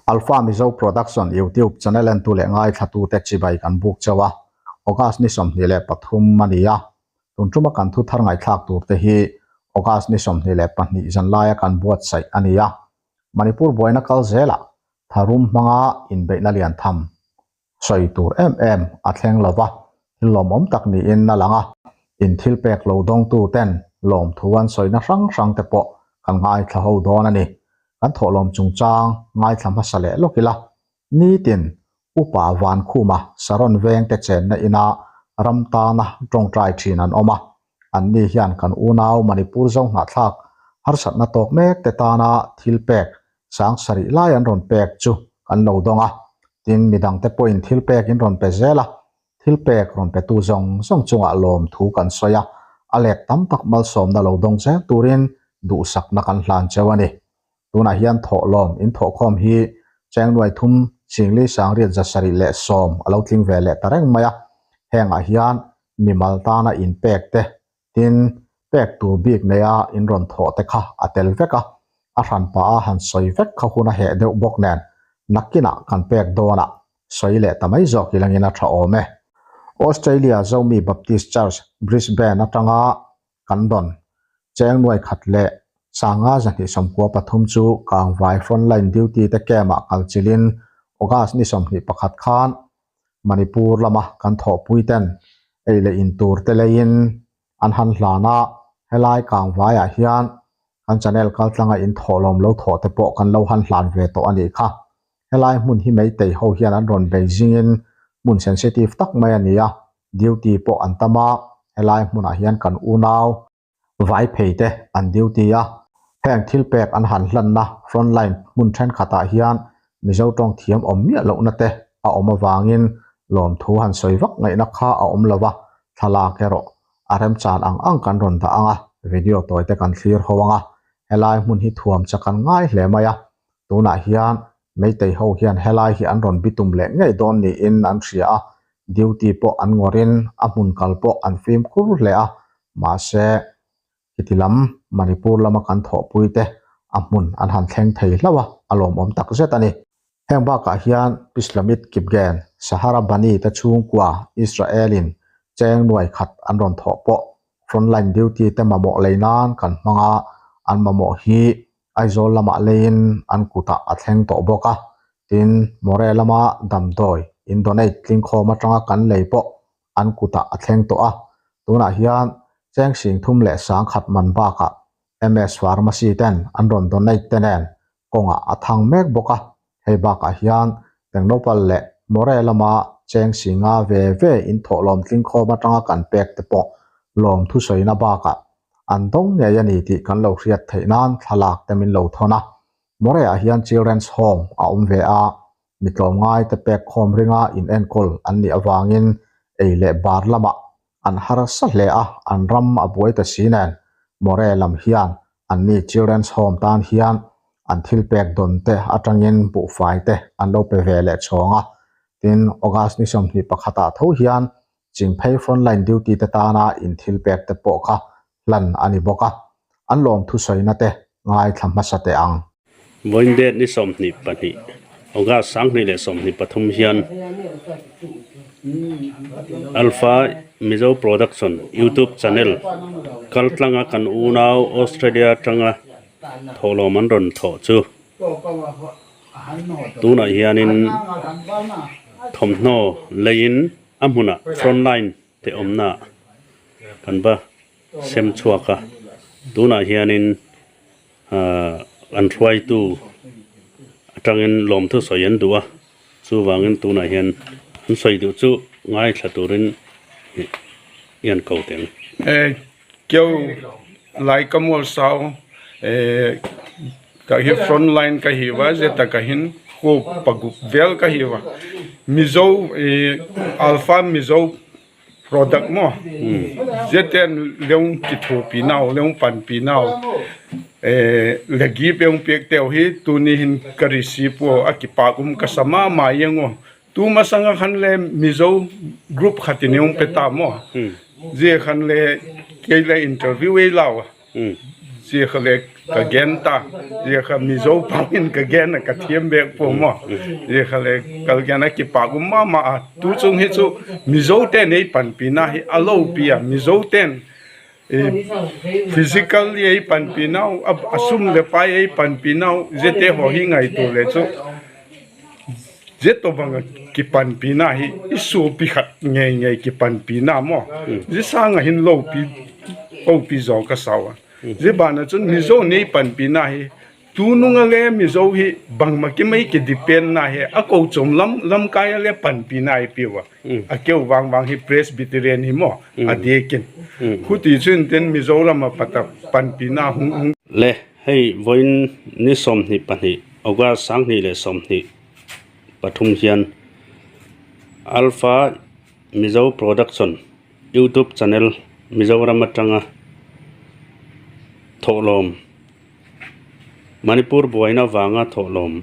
Alpha Mizo Production YouTube channel entu leh ngaithlatute chibai kan buk chauh a, August ni 23 a ni a. Tun tuma kan thu thar ngaihthlak tur te hi August ni 22 zan laia kan buatsaih a ni a. Manipur buaina kal zelah tharum hmanga inbeihna lian tham sawi tur em em a thleng lo va, thil lawmawm tak niin a lang a, in thil pek lo dawngtu ten lawmthu an sawina hrang hrang te pawh kan ngaithla ho dawn a ni. Kan thawhlawm chungchang ngaithla hmasa leh lawk ila, nitin Upa Vankhuma Saron veng te chenna ina ram tana tawngtai thin an awm a, anni hian kan unau Manipur Zohnahthlak harsatna tawk mek te tana thil pek sang sarih lai an rawn pek chu kan lo dawng a, tin midangte pawhin thil pek in rawn pe zel a, thil pek rawn petu zawng zawng chungah lawmthu kan sawi a, a lek tam tak malsawmna lo dawng zel turin duhsakna kan hlan cheu a ni. Tunah hian thawhlawm in thawhkhawm hi cheng nuai thum singli sangriat za sarih leh sawm a lo tling ve leh ta reng mai a, hengah hian mimal tana inpek te Tin, pek tur bik neia in rawn thawh te kha a tel vek a, a hran pah a han sawi vek kha hun a heh deuh bawk nen nakinah kan pek dawnah sawi leh ta mai zawk ilangin a tha awm e. Australia Zomi Baptist Church, Brisbane atanga kan dawn cheng nuai khat leh sanga zahnih sawmkua pathum chu Kangvai Frontline Duty te camp-ah kal chilhin August ni 21 khan Manipur lama kan thawhpui ten ei leh in tur te leiin an han hlan a, helai kangvaiah hian kan channel kaltlanga in thawhlawm lo thawh te pawh kan lo han hlan ve tawh a nih kha. Helai hmun hi Meitei ho hian an rawn bei zingin hmun sensitive tak mai a ni a, duty pawh an tam a, helai hmunah hian kan unau, Vai phei te an duty a, heng thil pek an han hlanna frontline hmun thenkhatah hian Mizo tawng thiam awm miah lohna te a awm avangin lawmthu han sawi vak ngaihna kha a awm lo va, thlalak erawh a remchan ang ang kan rawn dah ang a, video tawi te kan thlir ho ang a, helai hmun hi thuam chak an ngai hle mai a, tunah hian Meitei ho hian helai hi an rawn bitum leh ngei dawn niin an hria a, duty pawh an ngawrin a hmun kal pawh an fimkhur hle a, mahse khiti lam Manipur lama kan thawhpui te a hmun an han thleng thei hlauh a, a lawmawm tak zet a ni. Heng bakah hian Pislamit Kipgen, Sahara Bani te chhungkua Israel-in cheng nuai khat an rawn thawh pawh frontline duty te mamawh lei nan kan hmang a, an mamawh hi Aizawl lamah leiin an kutah a thleng tawh bawk a, tin Moreh lama damdawi in donate tlingkhawm atanga kan lei pawh an kutah a thleng tawh a, tunah hian cheng sing thum leh sang khat man bakah MS Pharmacy ten an rawn donate te nen kawngah a thang mek bawk a, hei bakah hian Tengnoupal leh Moreh lama cheng singa ve ve in thawhlawm tlingkhawm atanga kan pek te pawh lawm thusawina bakah an dawng ngei a ni tih kan lo hriat theih nan thlalak te min lo thawn a. Moreh-ah hian Children's Home a awm ve a, mi tlawmngai te pek khawm ringa in enkawl an nih avangin ei leh bar lamah an harsa hle a, an ram a buai ta si nen Moreh lam hian anni Children's Home tan hian an thil pek dawn te atangin buhfai te an lo pe ve leh chhawng a. Tin, August ni 21 ah tho hian Chingphei frontline duty te tana in thil pek te pawh kha hlan a ni bawk a, an lawm thusawina te ngaithla hmasa teh ang. Vawiin date ni 22, August 2023 hian Alpha Mizo Production YouTube channel kaltlanga kan unau Australia atanga thawhlawm an rawn thawh chu tunah hianin thawmhnaw leiin a hmunah front line te awmna kan va sem chhuak a tunah hianin ahh an hruaitu atangin lawmthu sawi an duh a chuvangin tunah hian an sawi duh chu ngaithla turin i an ko teh ang. Kio lai ka mual sau ka hi front line ka hi wa zeta ka hin ko pagup vel ka hi wa mizo alpha mizo product maw zeten leung ki thu pi nau leung pan pi nau legi peung pek teu hi tuni hin ka receive po a ki pa kum ka sama ma yengo Tuma sanga khan le Mizo group khatin eung pe ta maw? Zia khan le kei le interview ei lau a. Chi kha le ka gen ta chi kha Mizo pangin ka gen a ka thiam bek pawh maw chi kha le kal gen a ki pa kum ma ma a tu chung hi chu Mizo ten ei pan pi na hi a lo pi a Mizo ten physical ei pan pi na a sum le pai ei pan pi na zete ho hi ngai tur le chu zet tawh bang ki pan pi na hi i su pi khat ngei ngei ki pan pi na maw zi sang ah hin lo pi ko pi zawng ka sau a zi ban ah cun mizo nei pan pi na hi tu nung a le mizo hi bang ma ki mai ki depend na hi a ko chom lam lam kai a le pan pi na hi piu a a keu wang wang hi presbyterian hi maw a dekin khu ti chun ten mizoram a pata pan pi na hung hung Le hei vawiin ni 22 August 2023 hian Alpha Mizo Production YouTube channel Mizoram atanga thawhlawm Manipur buaina vanga thawhlawm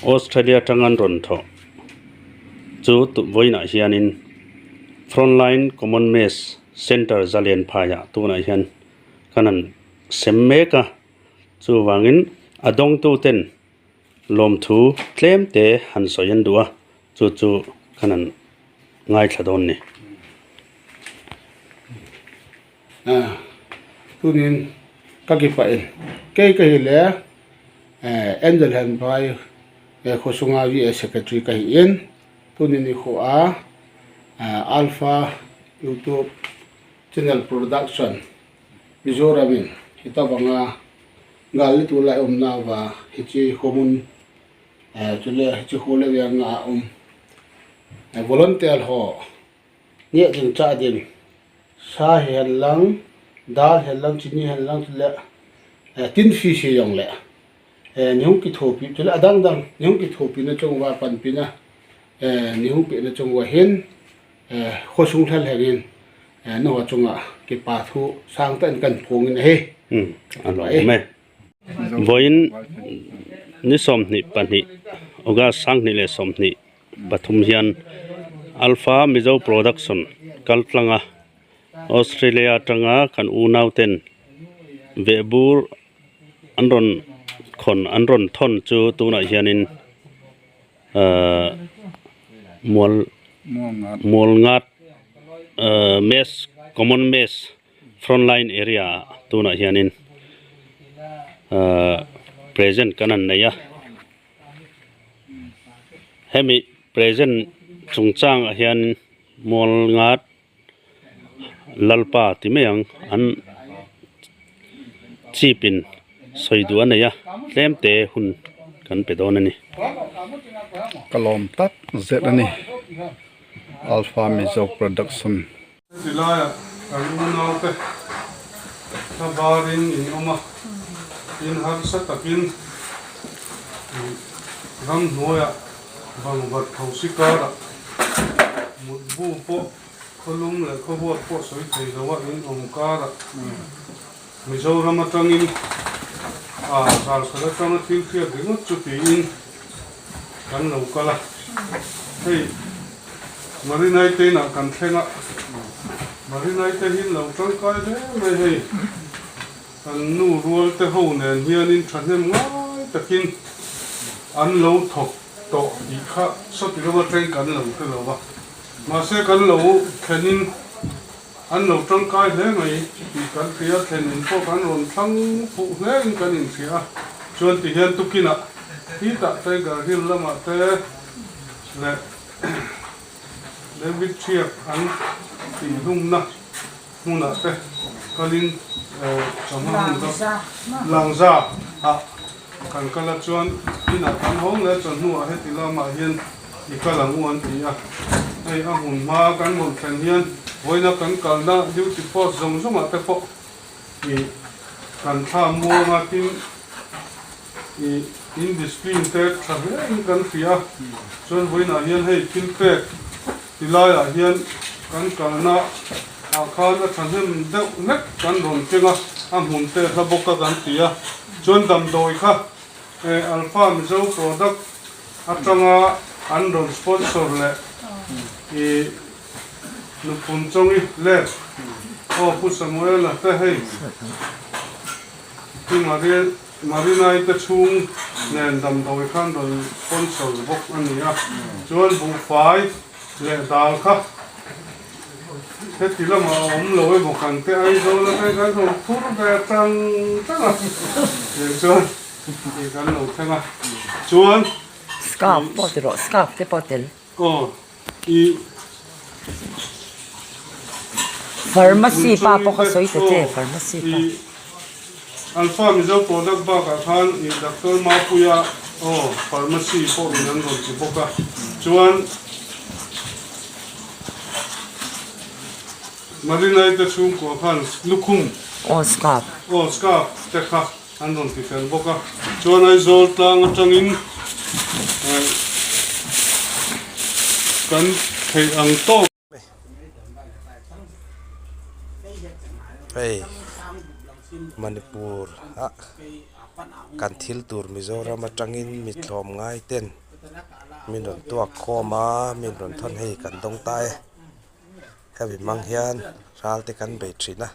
Australia atanga an rawn thawh chu vawiinah hianin Frontline Common Mess Centre Zalian phaiah tunah hian kan han sem mek a chuvangin a dawngtu ten lawmthu tlem te han sawi an duh a chu chu kan han ngaithla dawn ni. Tunin ka ki pah in kei ka hi le Angel han vai khawchhunga VA secretary ka hi in tunin i khuh a Alpha YouTube Channel Production Mizoram in heta vanga gal ni tur lai awmna va hi chi khawmun chu le hi chi khu le veng a awm volunteer ho nge ding chah ding sa hi han lang dal hi han lang chini hi han lang chu le tin fish hi yong le nihung ki tho pi chu le a dang dang nihung ki tho pi na chung wa pan pi na nihung pi na chung wa hin Khaw chung thal heng in na chungah ke pa thu sang ta in kan phung in a hi. A lawm e. Vawiin ni 22 August 2023 hian Alpha Mizo Production kaltlanga Australia atanga kan unau ten vehbur an rawn khawn an rawn thawn chu tunah hianin ahh mual mual ngat ahh mess common mess front line area ah tunah hianin ahh present kan han nei a hemi present chungchang ah hian mual ngat Lalpa ti mai ang an chip in sawi duh a nei a tlem te hun kan pe dawn a ni. Ka lawm tak zet a ni Alpha Mizo Production. Heti laiah kan unaute thla barin in awm a, in harsa takin ramhnuaiah Vangvat thosi karah mutbu pawh khawlum leh khawvawt pawh sawi thei lo a in awm karah Mizoram atangin a zalkhat atanga thil hriat ringawt chu tiin kan lo kal a, hei Marinai te inah kan thleng a, Marinai te hi lo tangkai hle mai hei Kan nu rualte ho nen hianin thahnem ngai takin an lo thawk tawh tih kha sawti lova teng kan lo hre lo va. Mahse kan lo thlenin an lo tangkai hle mai tih kan hria, thlenin pawh kan rawn thlang fuh hle in kan inhria a. Chuan ti hian tukinah hitah Tiger Hill lamah te leh David Thiak an tihhlumna hmunah te kalin chawhma hun ka langza ah kan kal a chuan inah kan hawng leh chuan hnuah heti lamah hian i kal ang u an ti a, hei a hmun hma kan rawn thlen hian vawiina kan kalna duty post zawng zawngah te pawh i kan thla muang a tin i indiscipline te tha hle in kan hria chuan vawiinah hian hei thil pek Ti laiah hian kan kalna ah khan a thahnem deuh hlek kan rawn keng a, a hmun te hla bawk a kan ti a, chuan damdawi kha Alpha Mizo product atanga an rawn sponsor leh i Nuphun Chawngi leh aw Pu Samuela te hei. Pi Marinai te chhung nen damdawi khan rawn sponsor bawk a ni a, chuan buhfai leh dal kha heti lamah a awm lo emaw kan te Aizawl atang kan rawn phur ve tang tang a, tiang chuan tih kan lo thleng a, chuan Scarf pawh ti rawh, scarf te pawh tel. Aw i. Pharmacy pa pawh kha sawi ta che, pharmacy pa. Alpha Mizo product bakah khan i Doctor Mapuia aw pharmacy pawh in an rawn ti bawk a, chuan Marinai te chhungkua khan lukhum aw scarf aw scarf te kha an rawn ti fel bawk a, chuan Aizawl tlang atangin kan theih ang tawk. Hei Manipur ah kan thil tur Mizoram atangin mi tlawm ngai ten min rawn tuak khawm a min rawn thawn hei kan dawng ta e hemi hmang hian ral te kan bei thin a.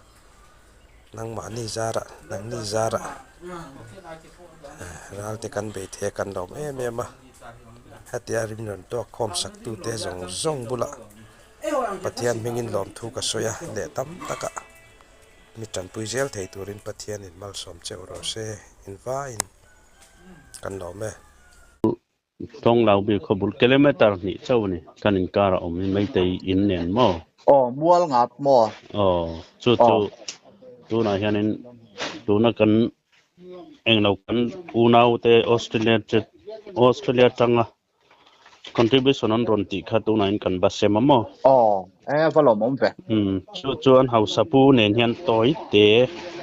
Nangmahni zarah nangni zarah ral te kan bei thei a kan lawm em em a hetia rim rawn tuak khawm sak tute zawng zawng bulah Pathian hmingin lawmthu ka sawi a leh tam taka mi tanpui zel thei turin Pathianin malsawm cheuh rawh se invaiin kan lawm e. Tawng lo bik khaw bul kilometer hnih chauh a ni kan inkar a awm hi Meitei in nen maw? Aw mual ngap maw? Aw chu chu tunah hianin tuna kan englo kan unau te Australia che Australia tanga contribution an rawn tih kha tunah in kan va sem a maw? Aw e va lawmawm ve. Umm chu chuan hausa pu nen hian tawi te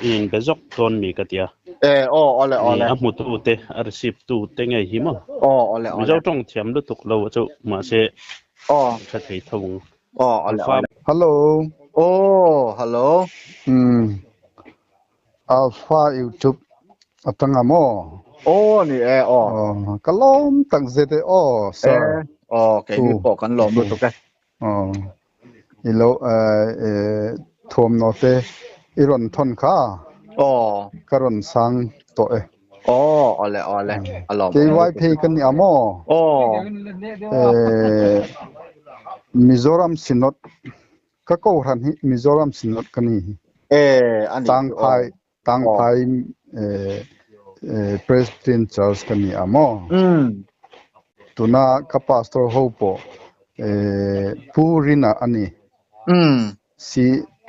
in inbe zawk dawn mi ka tia. E aw awle awle. A hmutu te a receive tu te ngei hi maw? Aw awle awle. Mizo tawng thiam lutuk lo chu mahse aw tha thei tho ang. Aw awle awle. Hello. Aw hello. Umm Alpha YouTube atanga maw? Aw ni e aw. Aw ka lawm tak zet e aw sir. E aw keini pawh kan lawm lutuk e. Aw i lo thuamhnaw te i rawn thawn kha aw ka rawn sang tawh e. Aw awle awle a lawm. KY phei ka nia maw? Aw Mizoram Synod ka kohhran hi Mizoram Synod ka ni hi. E a ni chu aw. Tangphai Tangphai Presbyterian Church ka ni a maw? Tuna ka pastor ho pawh Pu Rina a ni. Si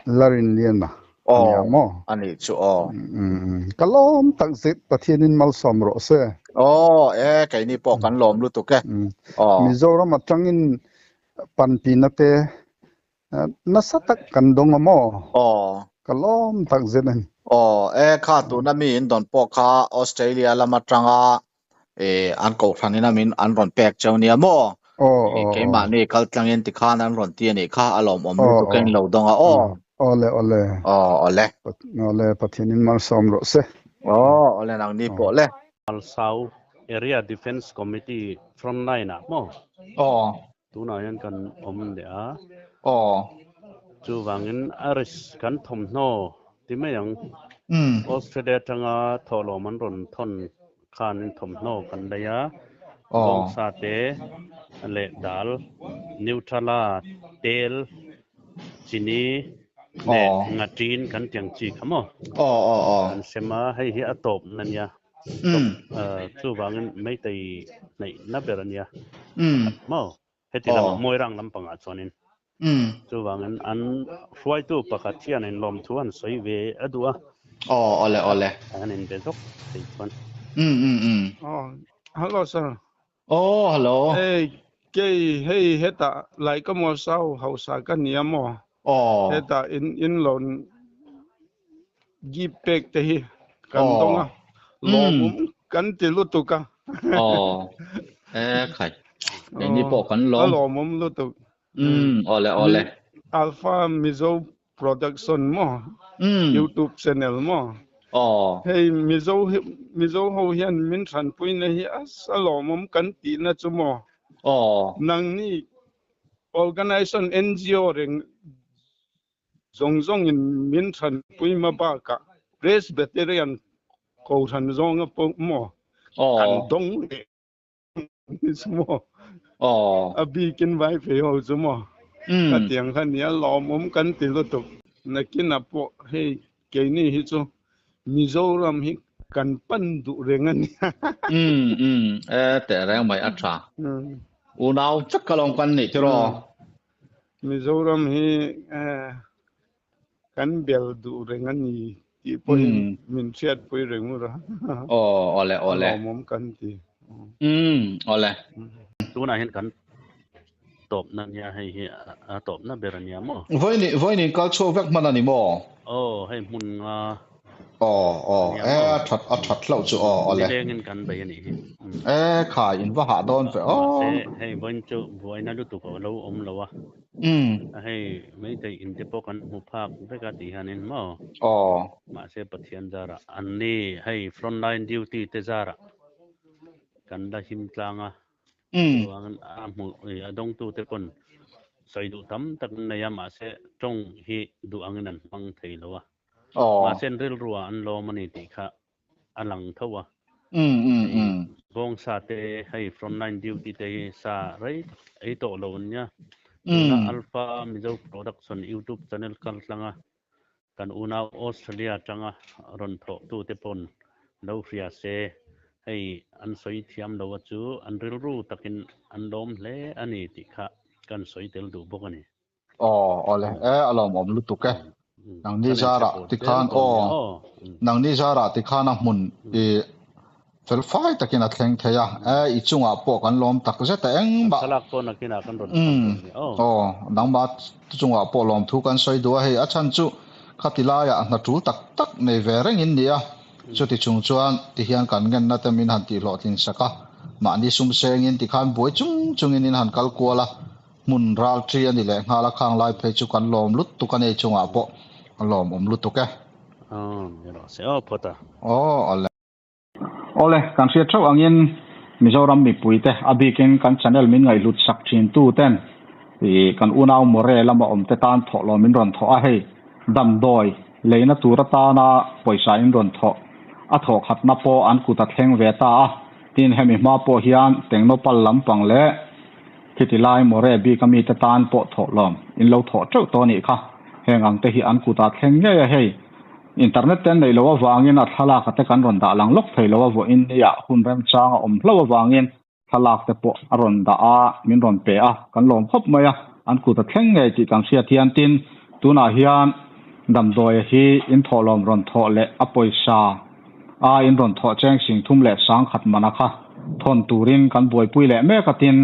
Larinliana a ni a maw? A nih chu aw. Ka lawm tak zet Pathianin malsawm rawh se. Aw e keini pawh kan lawm lutuk e. Aw. Mizoram atangin panpina te Nasa tak kan dawng a maw? Aw. Ka lawm tak zet a ni. Aw, e kha tuna mi in dawn pawh kha Australia lam atanga e an kohhran in a min an rawn pek cheu nia maw? Aw, aw, aw. Keimahni kal tlangin tikhan an rawn ti a nih kha a lawmawm lutuk a in lo dawng a aw. Awle, awle. Aw, awle. Awle, Pathianin malsawm rawh se. Aw, awle nangni pawh le. Malsau Area Defence Committee Frontline ah maw? Aw. Tunah hian kan awm leh a. Aw. Chuvangin a risk kan thawmhnaw ti mai ang. Australia atanga thawhlawm an rawn thawn khanin thawmhnaw kan lei a. Bawngsa te leh dal, Nutella, tel, chini leh ngatin kan tiang chi kha maw? Kan sem a, hei hi a tawpna nia. Chuvangin Meitei hnaihna ber a nia pakhat maw? Heti lamah Moirang lampangah chuanin. Chuvangin an hruaitu pakhat hian in lawmthu an sawi ve a duh a. Aw awle awle. An inbe zawk thei chuan. Hello sir. Aw hello. Hey kei hei hetah lai ka maw sau hausa ka nia maw? Aw. Hetah in in loan Gift pek te hi kan dawng a, lawmawm kan ti lutuk a. Aw, e khai, keini pawh kan lawm. A lawmawm lutuk. Umm, awle awle. Alpha Mizo Production maw? YouTube channel maw? Aw. Hei Mizo Mizo ho hian min hranpuina hi a lawmawm kan tihna chu maw? Aw. Nangni organization NGO reng Zawng zawngin min hranpui hma bakah Presbyterian Kohhran zawnga pawh maw kan dawng leh ni chu maw a bikin vai phei ho chu maw khatiang kha nia lawmawm kan ti lutuk. Nakinah pawh hei keini hi chu Mizoram hi kan pan duh reng a nia. Umm umm e teh reng mai a tha. Unau vek ka lawm kan nih tiraw. Mizoram hi Kan bel duh reng a ni tih pawhin min hriatpui reng ur a. Aw, awle, awle. A lawmawm kan ti. Umm, awle. Tunah hian kan tawpna nia hei hi a tawpna ber a nia maw? Vawiin vawiin kal chhuak vek hman a ni maw? Aw, hei hmun nga Aw, aw, e a that a that hlauh chu aw, awle. Nilengin kan bei a nih hi. E khai, in va hah dawn ve aw. Mahse, hei vawiin chu buaina lutuk a lo awm lo a. Umm. A hei Meitei in te pawh kan hmu phak vek a tih hianin maw? Aw. Mahse Pathian zarah an ni hei front line duty te zarah kan la him tlang a. Umm. Chuan a hmu a dawngtu te pawn sawi duh tam tak an nei a mahse tawng hi duh angin an hmang thei lo a. Aw. Mahse an rilruah an lawm a ni tih kha a lang tho a. Umm umm Hei umm. Bawngsa te hei frontline duty te hi sa rei tak ei tawh lo an nia. Tuna Umm. Alpha Mizo Production YouTube channel kal tlanga kan unau Australia atanga rawn thawh tu te pawn lo hria se hei an sawi thiam lo a chu an rilru takin an lawm hle a ni tih kha kan sawi tel duh bawk a ni. Aw awle e a lawmawm lutuk e. Nangni zarah tikhan aw nangni zarah tikhan a hmun i fel fai takin a thleng thei a e i chungah pawh kan lawm tak zet a engmah Thlalak pawh nakinah kan rawn chhang dawn nia aw. Aw nangmah chungah pawh lawm thu kan sawi duh a hei a chhan chu khati laiah hna tul tak tak nei ve reng in ni a chuti chung chuan tihian kan ngenna te min han tihhlawhtlin sak a mahni sum sengin tikhan buai chung chungin in han kal kual a. Hmun ral thi a ni leh nghal a, khang lai phei chu kan lawm lutuk a nei chungah pawh a lawmawm lutuk e. Aw, ni rawh se aw phawt a. Aw, awle. Awle, kan hriat theuh angin Mizoram mipuite a bikin kan channel min ngaihhlut sak thin tu ten ih kan unau More lama awm te tan thawh lawm in rawn thawh a, hei damdawi leina tur atana pawisa in rawn thawh a thawh khatna pawh an kut a thleng ve ta a, tin hemi hma pawh hian Tengnaupal lampang leh Khiti lai More bik a mite tan pawh thawh lawm in lo thawh teuh tawh anih kha. Heng ang te hi an kutah thleng ngei a hei. Internet te an neih loh avangin a thlalak a te kan rawn dah lang lawk thei lo a vawiin nia hun remchang a awm hlauh avangin thlalak te pawh a rawn dah a min rawn pe a kan lawm khawp mai a an kut a thleng ngei tih kan hriat hian tin tunah hian damdawi hi in thawhlawm rawn thawh leh a pawisa a in rawn thawh cheng sing thum leh sang khat mana kha thawn turin kan buaipui leh mek a tin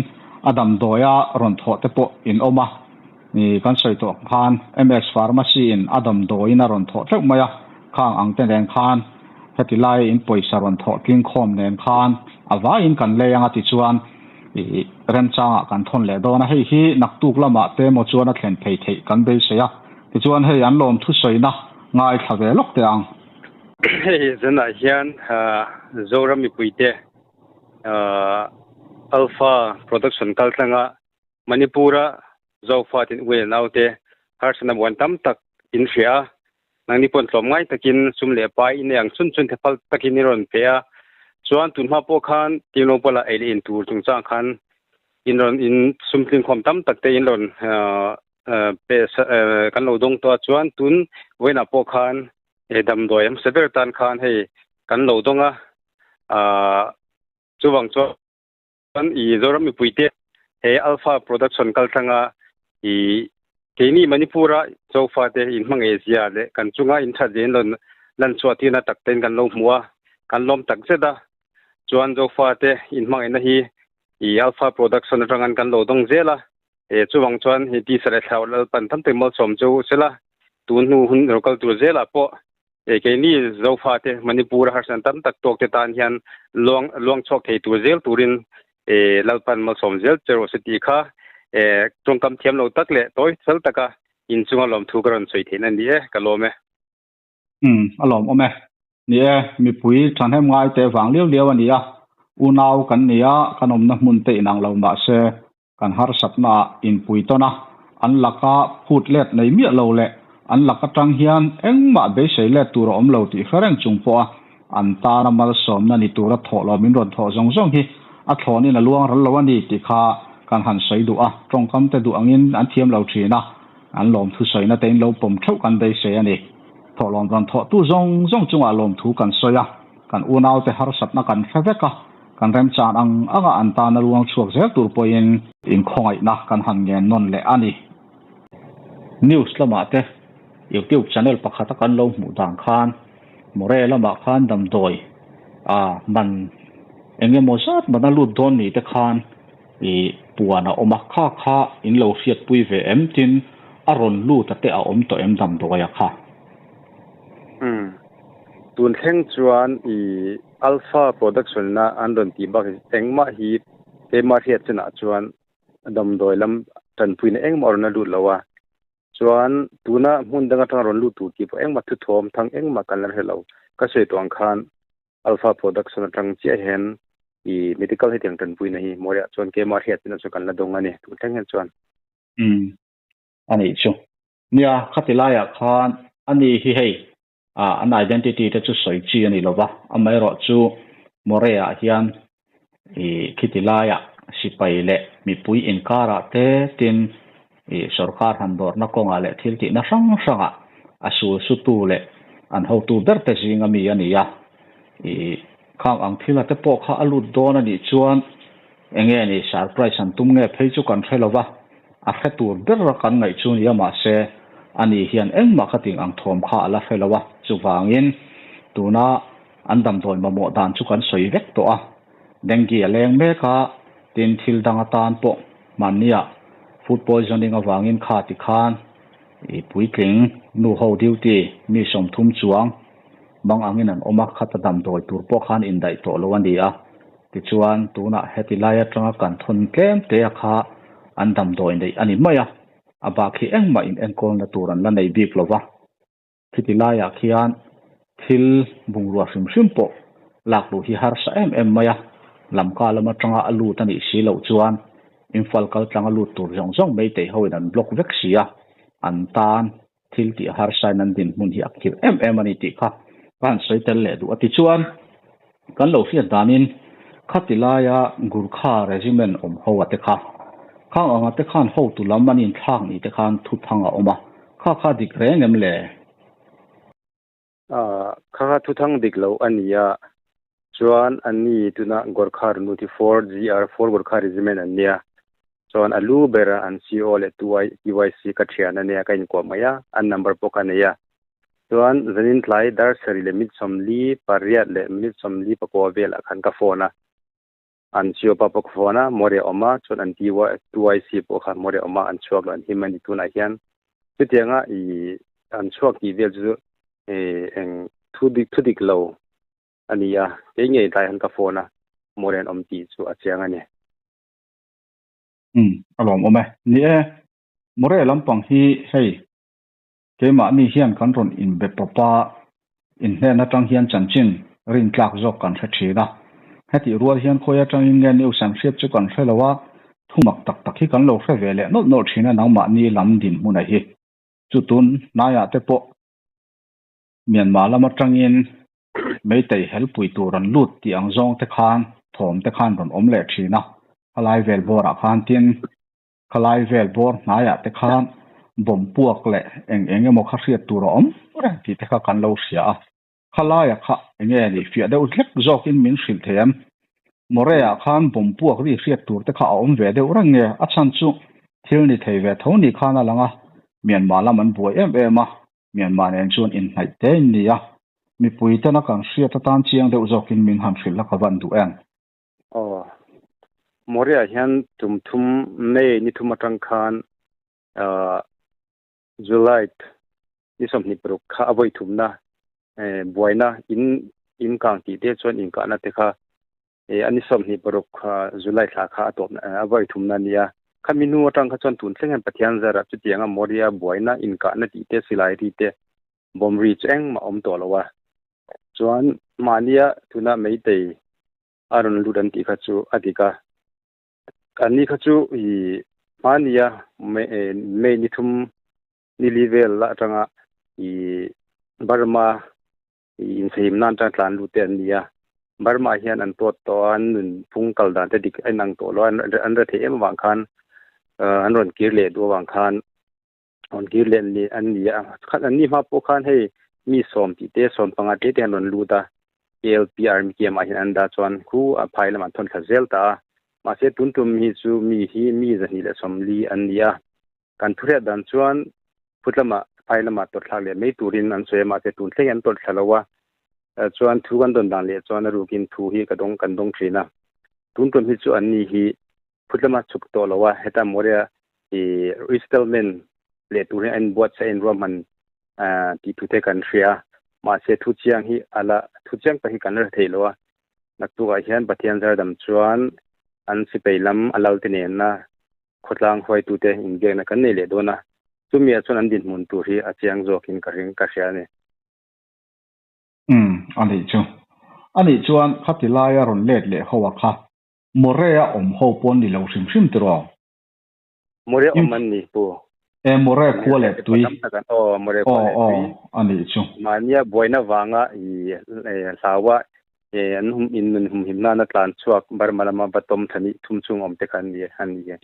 a damdawi a rawn thawh te pawh in awm a ni kan sawi tawh ang khan MS Pharmacy in a damdawiin a rawn thawh teuh mai a khang ang te nen khan heti lai in pawisa rawn thawh tling khawm nen khan a vaiin kan lei anga tichuan ih remchangah kan thawn leh dawn a hei hi naktuk lamah te emaw chuan a thlen phei theih kan beisei a tichuan hei an lawm thusawina ngaithla ve lawk teh ang. Hei zanah hian Zoram mipuite Alpha Production kal tlanga Manipur-a Zofa tin u leh naute harsatna buan tam tak in hria a. Nangni paw'n tlawmngai takin sum leh pai in ei ang chun chun thefal takin i rawn pe a. Chuan tunhma pawh khan Tinglawng pawlah ei leh in tur chungchang khan in rawn in sum tlingkhawm tam tak te in rawn pe kan lo dawng tawh a. Chuan tun vawiinah pawh khan He damdawi hmasa ber tan khan hei kan lo dawng a, aah chuvang chuan i Zoram mipuite he Alpha Production kal thlanga i keini Manipur-a Zofa te in hmangaih zia leh kan chunga in that zia in rawn lan chhuah tirna tak tein kan lo hmu a, kan lawm tak zet a. Chuan Zofa te in hmangaihna hi i Alpha Production atangin kan lo dawng zel a, e chuvang chuan hi tisa leh thlarau Lalpan tam tak malsawm chu sela tun hnu hun ro kal tur zelah pawh e keini Zofa te Manipur a harsatna tam tak tawk te tan hian luang luang chhuak thei tur zel turin e Lalpan malsawm zel che rawh se tih kha e tawngkam thiam lo tak leh tawi fel taka inchunga lawmthu ka rawn sawi theihna a ni e, ka lawm e. Umm, a lawmawm e. Ni e, mipui thahnem ngai te vang liau liau a ni a, unau kan ni a, kan awmna hmun te inang lo mah se kan harsatna ah inpui tawn a, an laka phut let nei miah lo leh an lak atang hian engmah beisei let tur a awm lo tih hre reng chung pawh a. An tana malsawmna ni tura thawh lo min rawn thawh zawng zawng hi a thlawnin a luang ral lo a ni tih kha kan han sawi duh a. Tawngkam te duh angin an thiam lo thin a, an lawmthu sawina te in lo pawm theuh kan beisei a ni. Thawhlawm rawn thawhtu zawng zawng chungah lawmthu kan sawi a, kan unaute harsatna kan hre vek a, kan remchan ang anga an tana luang chhuak zel tur pawhin inkhawngaihna kan han ngen nawn leh a ni. News lamah te YouTube channel pakhata kan lo hmuh dan khan More lamah khan damdawi ah man eng emaw zat man a lut dawn ni te khan ih puan a awm a, kha kha in lo hriatpui ve em tin a rawn lut a te a awm tawh em damdawi a kha? Umm tun thleng chuan ih Alpha production na an rawn tih bak engmah hi keimah hriat chinah chuan damdawi lam tanpuina engmah a rawn la lut lo a, chuan tuna hmun dang atanga rawn lut tur tih pawh engmah thuthawm thang engmah kan la hre lo. Ka sawi tawh ang khan Alpha production atang chiah hian i medical hetiang tanpuina hi Mawriah chuan keimah hriat chinah chuan kan la dawng a ni tun thleng hian chuan. Umm a nih chu. Nia khati laiah khan ani hi hei an identity te chu sawi chi a ni lova, amaherawh chu Morea hian ih khiti laiah sipai leh mipui inkarah te tin ih sorkar han dawrhna kawngah leh thil tihna hrang hrangah a sul sutu leh an hotu ber te zinga mi a ni a, ih khang ang thila te pawh kha a lut dawn a nih chuan enge ni surprise an tum nge phei chu kan hre lova, a hre tur ber a kan ngaih chu nia mahse ani hian engmah ka ting ang thawm kha a la hre lo a, chuvangin tuna an damdawi mamawh dan chu kan sawi vek tawh a, dengue a leng mek a, tin thil dang atan pawh hmannia food poisoning avangin kha ti khan i puitling nu ho duty mi 30 chuang mang angin an awm a, khata damdawi tur pawh khan indaih tawh lo a ni a. Tichuan, tunah heti lai atanga kan thawn tlem te a kha an damdawi neih a ni mai a, a bak hi engmah in enkawlna tur an la nei bik lo va. Khiti laiah khian thil bungrua hrim hrim pawh lak luh hi harsa em em mai a, Lamka lam atanga a lut a nih si loh chuan Imphal kal tlanga lut tur zawng zawng Meitei hoin an block vek si a, an tan thil tih harsain an dinhmun hi a khirh em em a ni tih kha ka han sawi tel leh duh a. Tichuan, kan lo hriat danin khati laia Gurkha Regiment awm ho a te kha, khang anga te khan hotu lam an inthlak ni te khan thuthang a awm a, kha kha dik reng em le? Kha kha thuthang dik lo a ni a, chuan anni tuna Gorkha Runuti 4 GR4 Gorkha Regiment an nia, chuan a lu bera an CO leh TYC ka thian a nia ka inkuah mai a, an number pawh ka nei a. Chuan zanin tlai dar sarih leh minute 48 leh minute 49 velah khan ka phone a, an CO pa pawh ka phone a, Mawria awm a, chuan an TYC pawh kha Mawria awm a, an chhuak lo an him a ni tunah hian. Chutianga i an chhuak tih vel chu eng thu dik thu dik lo a ni a, kei ngei tlai han ka phone a, Mawria an awm tih chu a chiang a ni. Umm, a lawmawm e. Ni e, Mawria lampang hi hei Keimahni hian kan rawn inbe pawp a, inhnen atang hian chanchin rintlak zawk kan hre thin a. Hetih rual hian khawi atangin nge news an hriat chu kan hre lo a, thumak tak tak hi kan lo hre ve leh nawlh nawlh thin a nangmahni lam dinhmun a hi. Chu tun hnaiah te pawh Myanmar lam atangin Meitei helpui tur an lut tih ang zawng te khan thawm te khan rawn awm leh thin a, khalai vel bawrah khan tin Khalai vel bawr hnaiah te khan bomb puak leh eng eng emaw kha hriat tur a awm reng tih te kha kan lo hria a. Khalaia kha eng nge ni fiah deuh hlek zawkin min hrilh thei em? Morea khan bomb puak ri hriat tur te kha a awm ve deuh reng nge? A chhan chu thil ni thei ve tho ni khan a lang a, Myanmar lam an buai em em a, Myanmar nen chuan inhnaih te in ni a, mipui tena kan hriat atan chiang deuh zawkin min han hrilh a ka van duh em? Aw. Moria hian tum thum May ni thum atang khan uh, July ni 26 kha a vawi thumna eh, buaina in in kang tih te chuan inkahna te kha eh, a ni 26 kha July thla kha a tawpna a vawi thumna nia khami hnu atang kha chuan tun thleng hian Pathian zara chutianga Moria buaina inkahna tih te silai ri te bomb ri chu engmah awm tawh lo a chuan mahnia tuna meitei a rawn lut an tih kha chu a dik a anni kha chu i hmania May ni thum ni li vel la atanga i Burma Insahim nan atanga tlan lut te an ni a. Burma ah hian an tawt tawh a, an nun phung kal dan te dik a inang tawh lo a, an ra theih em avang khan an rawn kir leh duh avang khan rawn kir leh an ni a. An ni hma pawh khan hei mi sawm tih te 15 te te an rawn lut a, KLP Army Camp ah hian an dah chuan khu a phai lamah an thawn thla zel ta a. Mahse tun tum hi chu mi hi mi 240 an ni a. Kan thuhriat dan chuan phutlama phai lama tawlhthlak leh mai turin an sawi a, mahse tun thleng an tawlhthla lo a, chuan thu kan dawn dan leh chuan a rukin thu hi ka dawng kan dawng thin a. Tun tum hi chu an ni hi phutlama chhuk tawh lo a, heta Moria i resettlement leh tur hi a inbuatsaih a inruahman tih thu te kan hria a, mahse thu chiang hi a la thu chiang tak hi kan la hre thei lo a, naktukah hian Pathian zardam chuan an sipai lam a lal te nena khawtlang huaitute inbiakna kan nei leh dawn a, chumi-ah chuan an dinhmun tur hi a chiang zawkin ka ring ka hria a ni. Umm, a nih chu. A nih chuan khati laia rawn let leh ho a kha Morea awm ho pawh an ni lo hrim hrim tiraw? Morea awm an ni pu. E, Morea khua leh tui. Aw, Morea khua leh tui. Aw, a nih chu. Mahnia buaina vanga i hlaua an hum in nun humhim nana tlan chhuak Burma lama va tawm thani thum chung awm te kha an ni a ni e.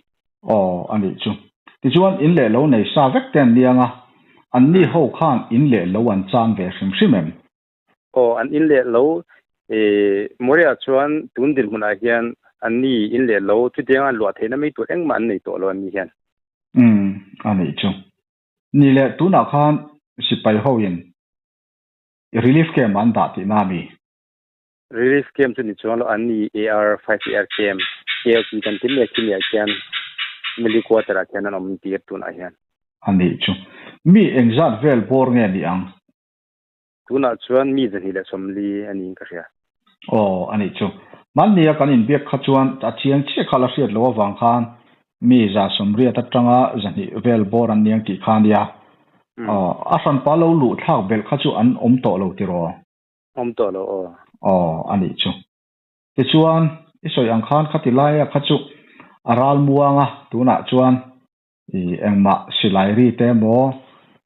Aw, a nih chu. Tichuan in leh lo nei sa vek te an niang a, an ni ho khan in leh lo an chan ve hrim hrim em? Aw, an in leh lo e, Moria chuan tun dinhmunah hian an ni in leh lo chutianga luah theihna mai tur engmah an nei tawh lo an ni hian. Umm, a nih chu. Ni leh tunah khan sipai ho in Relief camp an dah tihna a mi? Relief camp chu ni chuang lo, an ni AR 5 AR camp, KLP kan ti mek khi niah khian Mili quarter ah khian an awm tir tunah hian. A nih chu. Mi engzat vel bawr nge ni ang? Tunah chuan mi 240 a niin ka hria. Aw, a nih chu. Hmannia kan inbiak kha chuan a chiang chiah kha la hriat loh avang khan Mi 180 atanga 200 vel bawr an niang tih kha a nia. Aw, a hranpa lo luh thlak belh kha chu an awm tawh lo tiraw? Awm tawh lo aw. Aw, a nih chu. Tichuan, i sawi ang khan khati laia kha chu a ral muang a, tunah chuan i engmah silai ri te emaw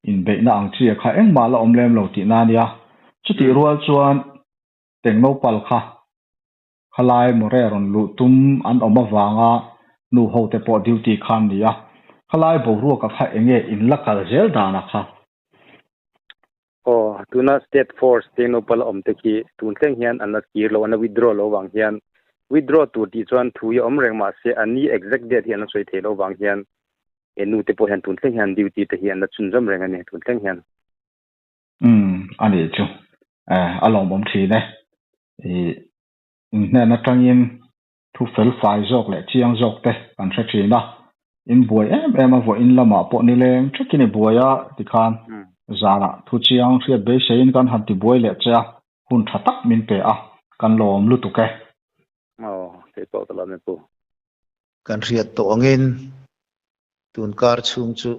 inbeihna ang chi kha engmah la awm lem lo tihna a nia. Chutih rual chuan Tengnopal kha Khalai More rawn luh tum an awm avanga nu ho te pawh duty kha an ni a, khalai boruaka kha enge in la kal zel dan a kha? Aw, tuna state force Tengnopal a awm te khi tun thleng hian an la kir lo, an la withdraw lo vang hian withdraw tur tih chuan thu hi a awm reng mahse a ni exact date hi an la sawi thei lo vang hian he nu te pawh hian tun thleng hian duty te hi an la chhunzawm reng a ni tun thleng hian. Umm, a nih chu. Eh, a lawmawm thin e. Ih, in hnen atangin thu fel fai zawk leh chiang zawk te kan hre thin a. In buai em em a, vawiin lamah pawh nileng thekin i buai a tikhan zanah thu chiang hriat beiseiin kan han ti buai leh che a, hun tha tak min pe a, kan lawm lutuk e. Aw, kei pawh ka lawm e pu. Kan hriat tawh angin tun kar chhung chu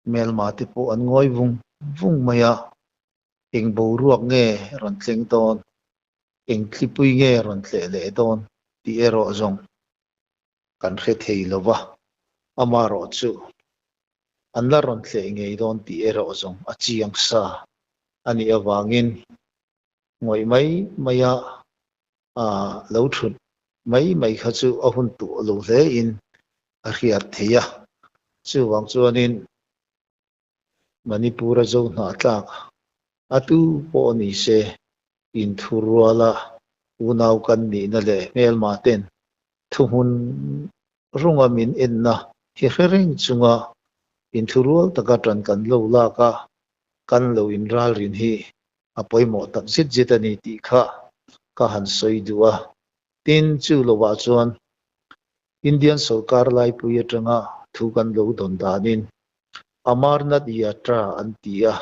Hmelma te pawh an ngawi vung vung mai a, eng boruak nge rawn tleng dawn, eng thlipui nge rawn tleh leh dawn tih erawh zawng kan hre thei lo va, amarawh chu an la rawn tleh ngei dawn tih erawh zawng a chiang sa a nih avangin ngawih mai maia lo thut mai mai kha chu a hun tuh lo hle in a hriat theih a. Chuvang chuanin Manipur-a zo hnahtlak a tu pawh ni se inthuruala unau kan nihna leh hmelma ten thuhmun runga min enna hi hre reng chunga inthurual taka tan kan lo lak a, kan lo inralrin hi a pawimawh tak zet zet a ni tih kha ka han sawi duh a. Tin, chu lovah chuan Indian sawrkar laipui atanga thu kan lo dawn danin Amarnath Yatra an ti a,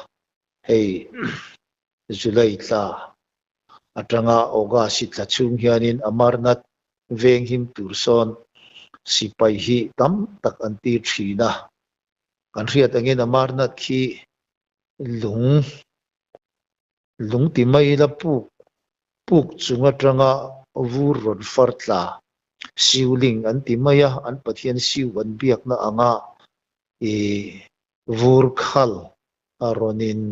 hei July thla atanga August thla chhung hianin Amarnath veng him tur sawn sipai hi tam tak an tir thin a. Kan hriat angin Amarnath khi Lung lung ti mai la puk puk chung atanga vur rawn far tla Siuling an ti mai a, an Pathian Siu an biakna anga i vur khal a rawn in.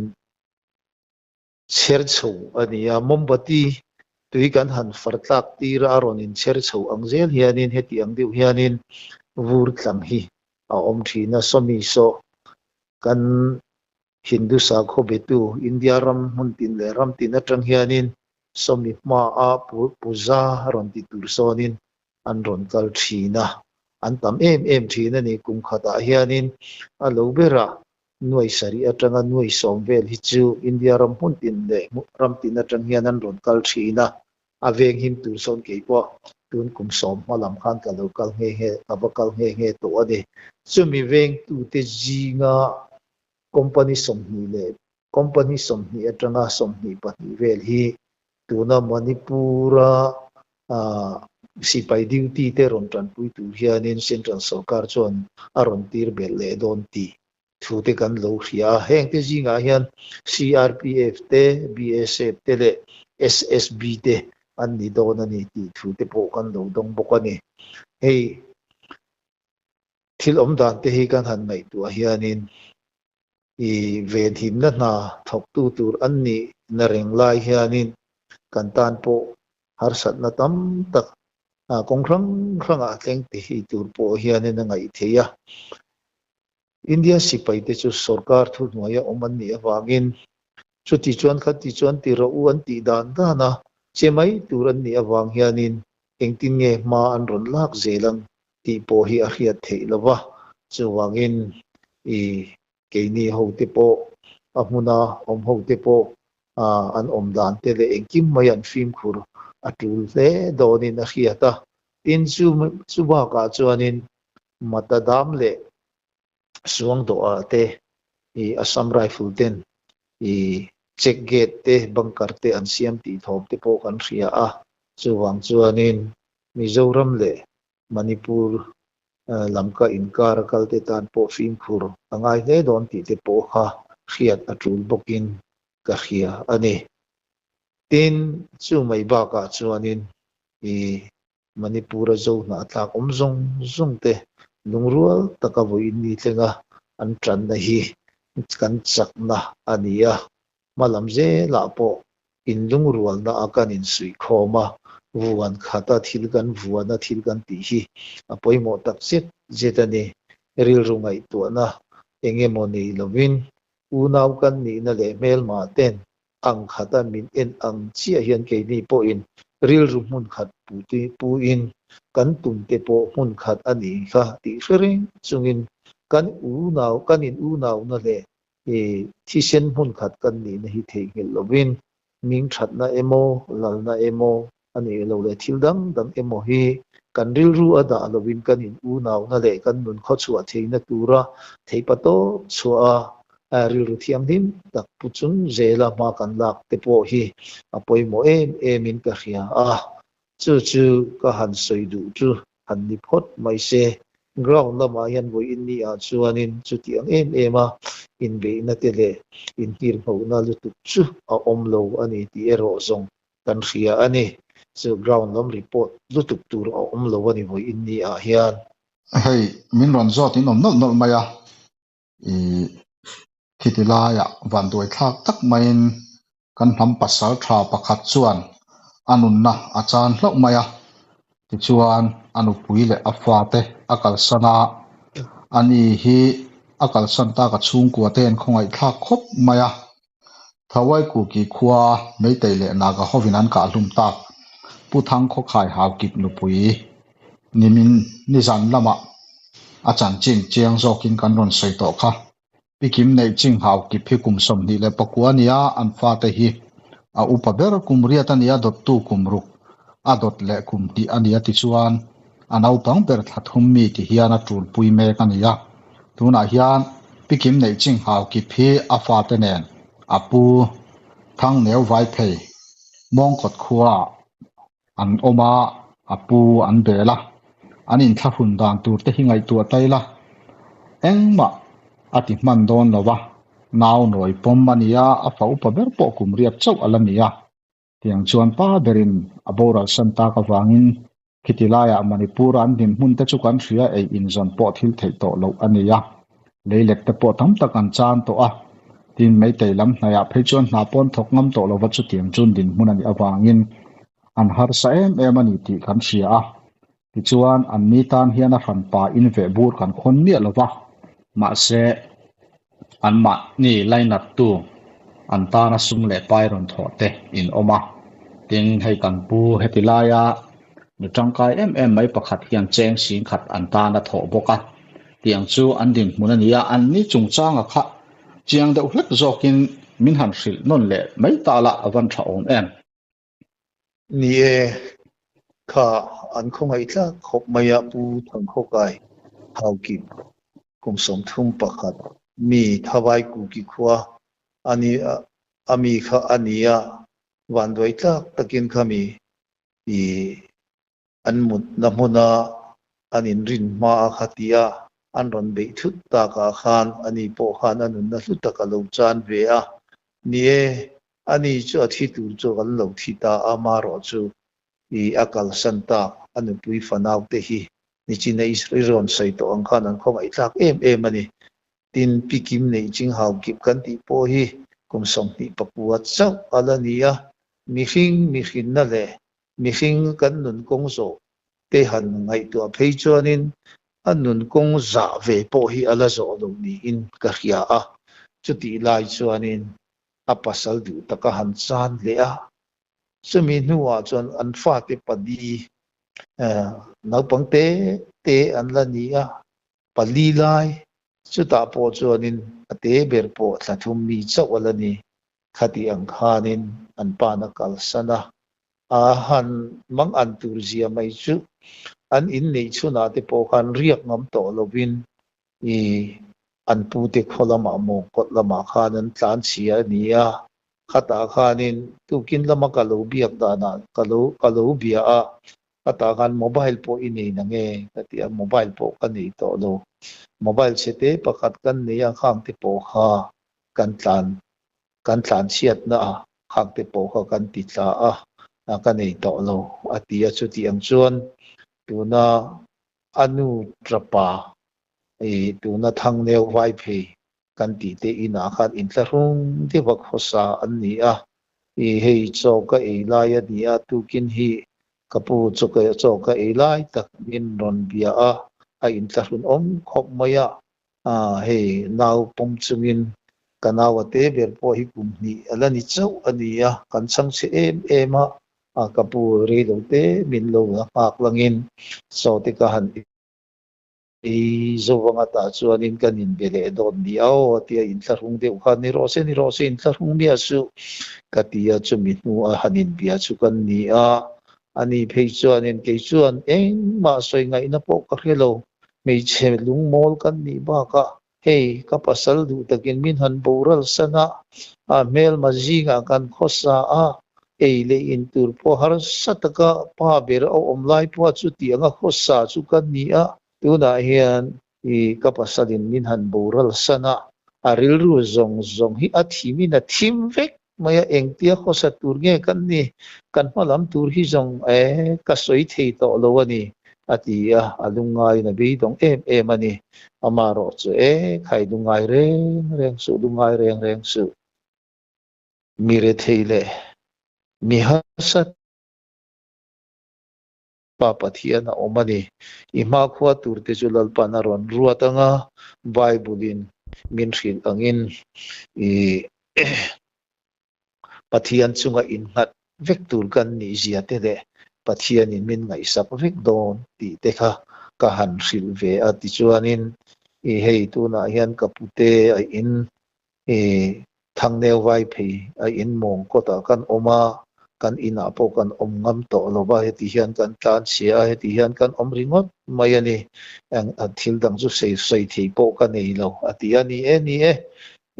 Chher chho a ni a, mombati tui kan han far tlak tir a, a rawn inchher chho ang zel hianin heti ang deuh hianin vur tlang hi a awm thin a, sawmi saw kan Hindu sakhaw betu India ram hmun tin leh ram tin atang hianin sawmi hmaa puja rawn ti tur sawnin an rawn kal thin a, an tam em em thin a ni. Kum khatah hianin a lo berah nuai sarih atanga nuai sawm vel hi chu India ram hmun tin leh ram tin atang hian an rawn kal thin a, a veng him tur sawn kei pawh tun kum sawm hma lam khan ka lo kal nghe nghe, ka va kal nghe nghe tawh a ni. Chumi vengtute zinga company 20 leh company 20 atanga 22 vel hi tuna Manipur-a sipai duty te rawn tanpui tur hianin Central sorkar chuan a rawn tir belh leh dawn tih thu te kan lo hria a. Heng te zingah hian CRPF te, BSF te leh SSB te an ni dawn a ni tih thu te pawh kan lo dawng bawk a ni. Hei thil awm dan te hi kan han ngaihtuah hianin i venhimna hna thawktu tur an nih na reng lai hianin kan tan pawh harsatna tam tak kawng hrang hrangah thleng te hi tur pawh hianin a ngaih theih a. India sipai te chu sorkar thuhnuaia awm an nih avangin chuti chuan khati chuan ti rawh u an tih dan dan a, che mai tur an nih avang hianin engtin nge hma an rawn lak zel ang tih pawh hi a hriat theih lo va, chuvangin i keini ho te pawh a hmuna awm ho te pawh an awm dan te leh engkim mai an fimkhur a tul hle dawnin a hriat a. Tin, chu chu bakah chuanin Matadam leh Suangdawhah te i Assam Rifle ten i check gate te bunker te an siam tih thawm te pawh kan hria a, chuvang chuanin Mizoram leh Manipur lam ka inkar a kal te tan pawh fimkhur a ngai hle dawn tih te pawh kha hriat a tul bawkin ka hria a ni. Tin, chu mai bakah chuanin i Manipur a zo hnahthlak awm zawng zawng te lungrual taka vawiin ni thlenga an tanna hi kan chakna a ni a, hmalam zelah pawh inlungrualna a kan insuihkhawm a, vuan khata thil kan vuana thil kan tih hi a pawimawh tak zet zet a ni. Rilru ngaihtuahna eng emaw nei lovin unau kan nihna leh hmelma ten ang khata min en ang chiah hian keini pawhin rilru hmun khat puin kan tumte pawh hmun khat a ni kha tih hre reng chungin kan unau kan in unauna leh i thisen hmun khat kan nihna hi theihnghilh lovin ming thatna emaw lalna emaw a nih lo leh thil dang dang emaw hi kan rilru a dah lovin kan in unauna leh kan nun khawchhuah theihna tura theipa tawp chhuah a rilru thianghlim tak pu chung zela hma kan lak te pawh hi a pawimawh em em in ka hria a, chu chu ka han sawi duh chu han ni phawt mai se. Ground lamah hian vawiin ni ah chuanin chutiang em em a inbeihna te leh inhirnghohna lutuk chu a awm lo a ni tih erawh zawng kan hria a ni. Chu ground lam report lutuk tur a awm lo a ni vawiin ni ah hian. Hei, min rawn zawt in awm nawlh nawlh mai a, i khiti laiah vanduai thlak tak maiin kan hnam pasal tha pakhat chuan a nunna a chan hlauh mai a, tichuan a nupui leh a fate a kalsan a, ani hi a kalsan tak a chhungkua te an khawngaih thlak khawp mai a. Thawai Kuki khua Meitei leh Naga hovin an kah hlum tak Pu Thang Khawkhai Haukip nupui nimin nizan lamah a chanchin chiang zawkin kan rawn sawi tawh kha. Pi Kim neih ching Haukip hi kum 29 a ni a, an fate hi a upa ber kum riat a ni a, dawttu kum ruk a dawt leh kum hnih a ni a tichuan a naupang ber thla thum mi ti hian a tulpui mek a ni a. Tunah hian Pi Kim neih ching Haukip hi a fate nen a pu Thang Neu Vai Phei Mawngkawt khuaah an awm a, a pu an bel a, an inthlahrun dan tur te hi ngaihtuah ta ila engmah a ti hman dawn lo va, nau nawi pawm a ni a, a fa upa ber pawh kum riat chauh a la ni a. Tiang chuan pa berin a boral san tak avangin khiti laiah Manipur-a an dinhmun te chu kan hria ei inzawn pawh thil theih tawh loh a ni a, leilek te pawh tam tak an chan tawh a. Tin, Meitei lam hnaihah phei chuan hna pawn thawk ngam tawh lova chutiang chu dinhmun a nih avangin an harsa em em a ni tih kan hria a. Tichuan, an ni tan hian a hranpa in veh bur kan khawn miah lova, mahse, anmahni lainattu an tana sum leh pai rawn thawh te in awm a. Tin, hei kan pu heti laia mi tangkai em em mai pakhat hian cheng sing khat an tan a thawh bawk a. Tiang chu an dinhmun a ni a, an ni chungchanga kha chiang deuh hlek zawkin min han hrilh nawn leh mai ta la a van tha awm em? Ni e, kha an khawngaih tlak khawp mai a Pu Thangkhawkai Haukim kum 31 mi Thavai Kuki khua a ni a mi kha a ni a, vanduai tlak takin khami i An mutna hmuna an inrin hma a kha tia an rawn beih thut takah khan ani pawh khan a nunna hlu tak a lo chan ve a. Ni e, ani chu a thi tur chu kan lo thi ta a, marawh chu i a kalsan tak a nupui fanau te hi nichina i rawn sawi tawh ang khan an khawngaihthlak em em a ni. Tin, pi kim neih ching hau kip kan tih pawh hi kum 29 chauh a la ni a, mihring mihrinna leh Mihring kan nun kawng zawh te han ngaihtuah phei chuanin a nun kawng zah ve pawh hi a la zawh lo niin ka hria a. Chutih lai chuanin a pasal duh taka han chan leh a. Chumi hnuah chuan an fate pali naupang te te an la ni a, pali lai chutah pawh chuanin a te ber pawh thla thum mi chauh a la ni. Khati ang khanin an pa'n a kalsan a, a han mang an tur zia mai chu an inneih chhunah te pawh khan riak ngam tawh lovin i an pute khaw lamah maw kawt lamah khan an tlan chhia a ni a. Khatah khanin tukin lama ka lo biak danah ka lo ka lo bia a, khatah khan mobile pawh i nei nange ka ti a, mobile pawh ka nei tawh lo. Mobile chhete pakhat kan nei a, khang te pawh kha kan tlan kan tlan chhiatna a khak te pawh kha kan ti tla a, ka nei tawh lo a ti a, chuti ang chuan tuna a nu tapa i tuna Thangneu vai phei kan tih te inah khan inthlahrung deuh a khawsa an ni a, i hei chaw ka ei lai a ni a, tukin hi ka pu chaw ka chaw ka ei lai tak min rawn bia a, a inthlahrun awm khawp mai a, A, hei nau pawm chungin ka nau a te ber pawh hi kum hnih a la ni chauh a ni a, kan chhang chhe em em a, a ka pu rei lo te min lo la nghak langin saw te ka han ei zo vang a tah chuanin kan inbe leh dawn ni a aw tia inthlahrung deuh kha ni rawh se ni rawh se inthlahrung miah suh ka ti a, chumi hnu a han inbia chu kan ni a, ani phei chuanin kei chuan engmah sawi ngaihna pawh ka hre lo. Hmeichhe lungmawl kan nih bakah hei ka pasal duh takin min han boral san a, a hmelma zingah kan khawsa a, ei leh in tur pawh harsa taka pa ber a awm lai pawha chuti anga khawsa chu kan ni a, tunah hian i ka pasalin min han boral san a, a rilru zawng zawng hi a thimin a thim vek mai a, engtia khawsa tur nge kan ni, kan hma lam tur hi zawng e ka sawi thei tawh lo a ni, a ti a, a lungngaiin a beidawng em em a ni. Amaherawh chu e, khai lungngai reng reng suh, lungngai reng reng suh. Mi rethei leh mi harsa Pa Pathian a awm a ni. I hmakhua turte chu Lalpan a rawn ruat ang a, Bible-in min hrilh angin i Pathian chunga innghat vek tur kan nih zia te leh Pathianin min ngaihsak vek dawn tih te kha ka han hrilh ve a. Tichuanin i hei tunah hian ka pute a in I Thangneu vai phei a in mawng kawtah kan awm a, kan inah pawh kan awm ngam tawh lo va, heti hian kan tlan chhia a, heti hian kan awm ringawt mai a ni. Eng thil dang chu sawi sawi thei pawh ka nei lo a ti a, ni e, ni e,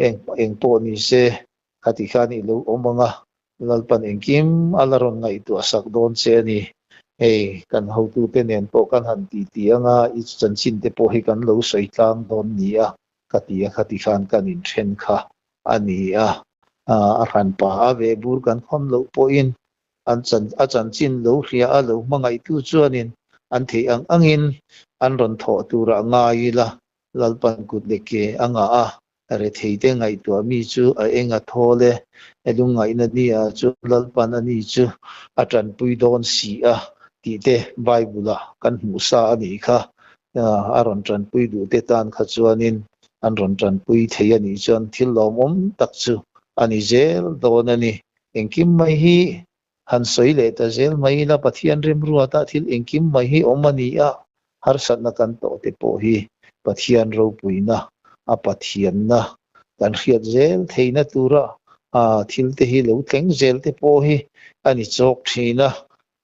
eng eng pawh ni se, khati khan i lo awm ang a, Lalpan engkim a la rawn ngaihtuah sak dawn che a ni. Hei kan hotute nen pawh kan han titi ang a, i chanchin te pawh hi kan lo sawi tlang dawn ni a, Ka ti a, khati khan kan inthen kha a ni a, a hranpa a ve bur kan khawn loh pawhin an chan a chanchin lo hria a lo hmangaihtu chuanin an theih ang angin an rawn thawh turah ngai ila, Lalpan kut leh ke a ngah a. Retheite ngaihtuah mi chu a eng a thawl e, e lungngaihna nia chu Lalpan a ni chu a tanpui dawn si a tih te Bible ah kan hmuh sa a nih kha. A rawn tanpui duh te tan kha chuanin an rawn tanpui thei a nih chuan thil lawmawm tak chu a ni zel dawn a ni. Engkim mai hi han sawi leh ta zel mai ila Pathian remruata thil engkim mai hi awm a ni a, harsatna kan tawh te pawh hi Pathian ropuina, a Pathianna kan hriat zel theihna tura thil te hi lo thleng zel te pawh hi a ni chawk thin a,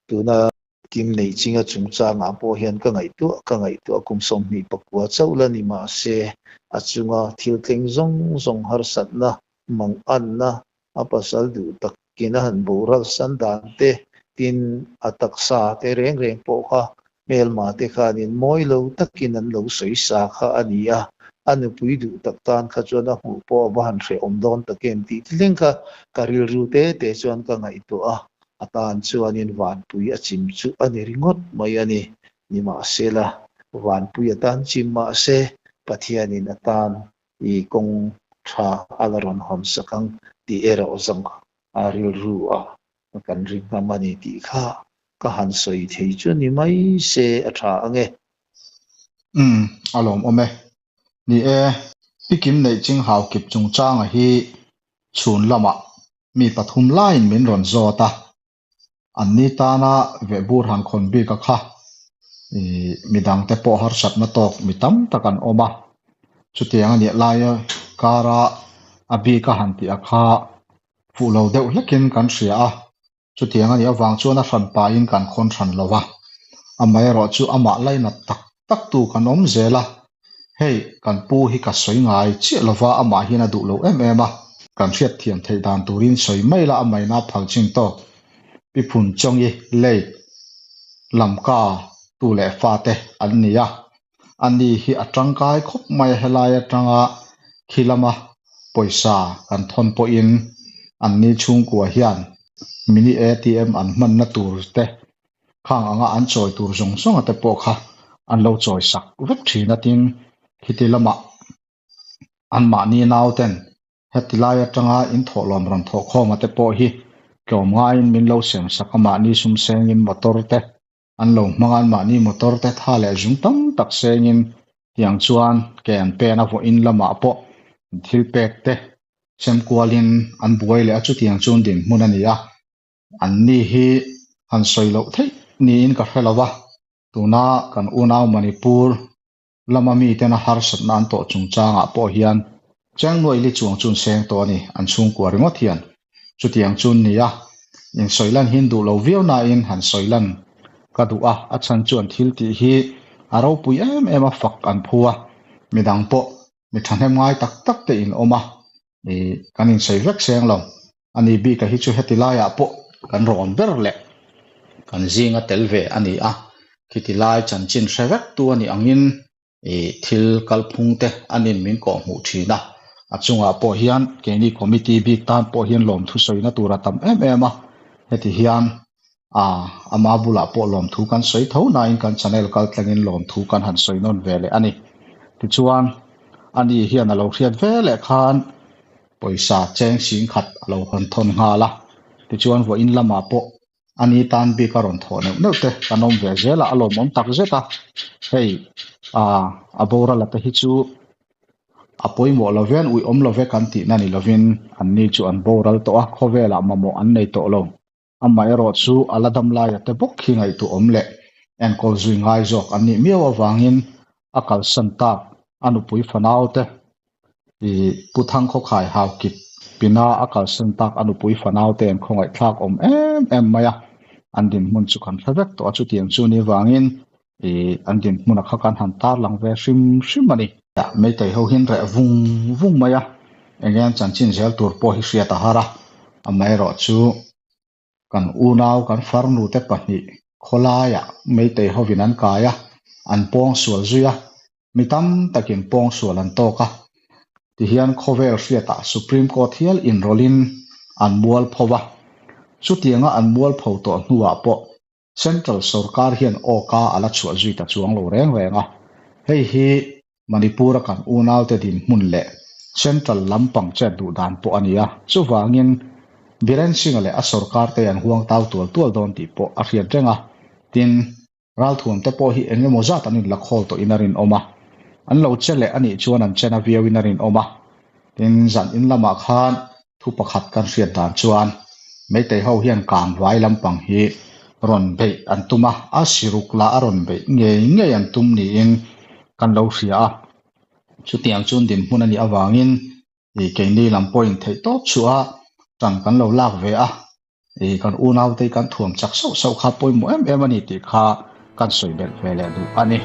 tuna Kim nei chinga chungchangah pawh hian ka ngaihtuah ka ngaihtuah kum 24 chauh la ni mah se a chunga thil thleng zawng zawng harsatna, manganna, a pasal duh takin a han boral san dan te, tin a taksa te reng reng pawh kha hmelma te khanin mawi lo takin an lo sawi sa kha a ni a, a nupui duh tak tan kha chuan a hmuh pawh a va han hrehawm dawn tak em tih thleng kha ka rilru te te chuan ka ngaihtuah a, a tan chuanin vanpui a chim chu a ni ringawt mai a ni. Nimahsela, vanpui a tan chim mahse, Pathianin a tan i kawng tha a la rawn hawn sak ang tih erawh zawng a rilru a kan ring ngam a ni tih kha ka han sawi thei chu ni mai se a tha ang e. Umm, a lawmawm e. Ni e, pi Kim neih ching hau kip chungchanga hi chhun lamah mi pathum laiin min rawn zawt a, anni tana vehbur han khawn bik a kha ih midangte pawh harsatna tawk mi tam tak an awm a, chutiang a nih laia kara a bik a han tih a kha fuh lo deuh hlekin kan hria a, chutiang a nih avang chuan a hran pahin kan khawn hran lo va, amaherawhchu amah lainat tak tak tu kan awm zel a, Hei, kan pu hi ka sawi ngai chiah lova amah hian a duh lo em em a, kan hriat thiam theih dan turin sawi mai la a maina phal chin tawk. Pi Phun Chawngi late Lamka tu leh fate an ni a, ani hi a tangkai khawp mai a helai atanga khi lama pawisa kan thawn pawhin anni chhungkua hian mini ATM an hmanna tur te Khang anga an chawi tur zawng zawng te pawh kha an lo chawi sak vek thin a tin khiti lamah anmahni nau ten heti lai atanga in thawhlawm rawn thawh khawm a te pawh hi tlawm ngaiin min lo sem sak a mahni sum sengin motor te an lo hmang a anmahni motor te tha leh zung tam tak sengin tiang chuan ke an pen a vawiin lamah pawh thil pek te sem kualin an buai leh a chutiang chuan dinhmun a ni a. Anni hi han sawi loh theih niin ka hre lo va, tuna kan unau Manipur lama mitena harsatna an tawh chungchangah pawh hian Chengnuai li chuang chu an seng tawh a ni, an chhungkua ringawt hian. Chutiang chu an ni a, insawi lan hi an duh lo viau nain han sawi lan ka duh a, a chhan chu an thil tih hi a ropui em em a, fak an phu a, midang pawh mi thahnem ngai tak tak te in awm a, ih kan insawi vek seng lo. Ani bika hi chu heti laiah pawh kan rawn ber leh kan zinga tel ve a ni a, khiti lai chanchin hre vek tu a nih angin ih thil kalphung te anin min kawh hmuh thin a, a chungah pawh hian keini committee bik tan pawh hian lawmthu sawina tur a tam em em a, heti hian a ama bulah pawh lawmthu kan sawi tho nain kan channel kal tlangin lawmthu kan han sawi nawn ve leh a ni. Tichuan ani hian a lo hriat ve leh khan Pawisa cheng sing khat a lo hawn thawn nghal a, tichuan vawiin lamah pawh a ni tan bik a rawn thawh neuh neuh te kan awm ve zel a, a lawmawm tak zet a, hei ah a boral a te hi chu a pawimawh lo vian uiawm lo ve kan tihna ni lovin an ni chu an boral tawh a, khawvelah mamawh an nei tawh lo. Amaherawh chu a la dam laia te bawk hi ngaihtuahawm leh enkawl zui ngai zawk an nih miau avangin a kalsan tak a nupui fanau te ih Pu Thangkhawkhai Haukip pina a kalsan tak a nupui fanau te an khawngaihthlak awm em em mai a, an dinhmun chu kan hre vek tawh a, chutiang chu ni vangin ih an dinhmuna kha kan han tarlang ve hrim hrim a ni. Meitei ho hian reh vung vung mai a, eng nge an chanchin zel tur pawh hi hriat a har a, amaherawh chu kan unau kan farnu te pahnih khawlaiah meitei hovin an kai a, an pawng sual zui a, mi tam takin pawng sual an tawk a, tihian khawvel hriatah Supreme Court hial inrawlhin an mualpho va, chutianga an mualpho tawh hnuah pawh Central sorkar hian awka a la chhuah zui ta chuang lo reng reng a, hei hi Manipur-a kan unaute dinhmun leh Central lampang chet duh dan pawh a ni a, chuvangin Biren Singh-a leh a sorkar te an huang tau tual tual dawn tih pawh a hriat reng a. Tin, ralthuam te pawh hi eng emaw zat an inla khawl tawhin a rinawm a, an lo che leh a nih chuan an chena viauin a rinawm a. Tin, zan in lamah khan thu pakhat kan hriat dan chuan Meitei ho hian kang vai lampang hi rawn beih an tum a, a siruk lah a rawn beih ngei ngei an tum niin kan lo hria a. Chutiang chuan dinhmun a nih avangin ih keini lam pawhin theih tawp chhuah a tan kan lo lak ve a, ih kan unaute kan thuam chak sauh sauh kha pawimawh em em a ni tih kha kan sawi belh ve leh duh a ni.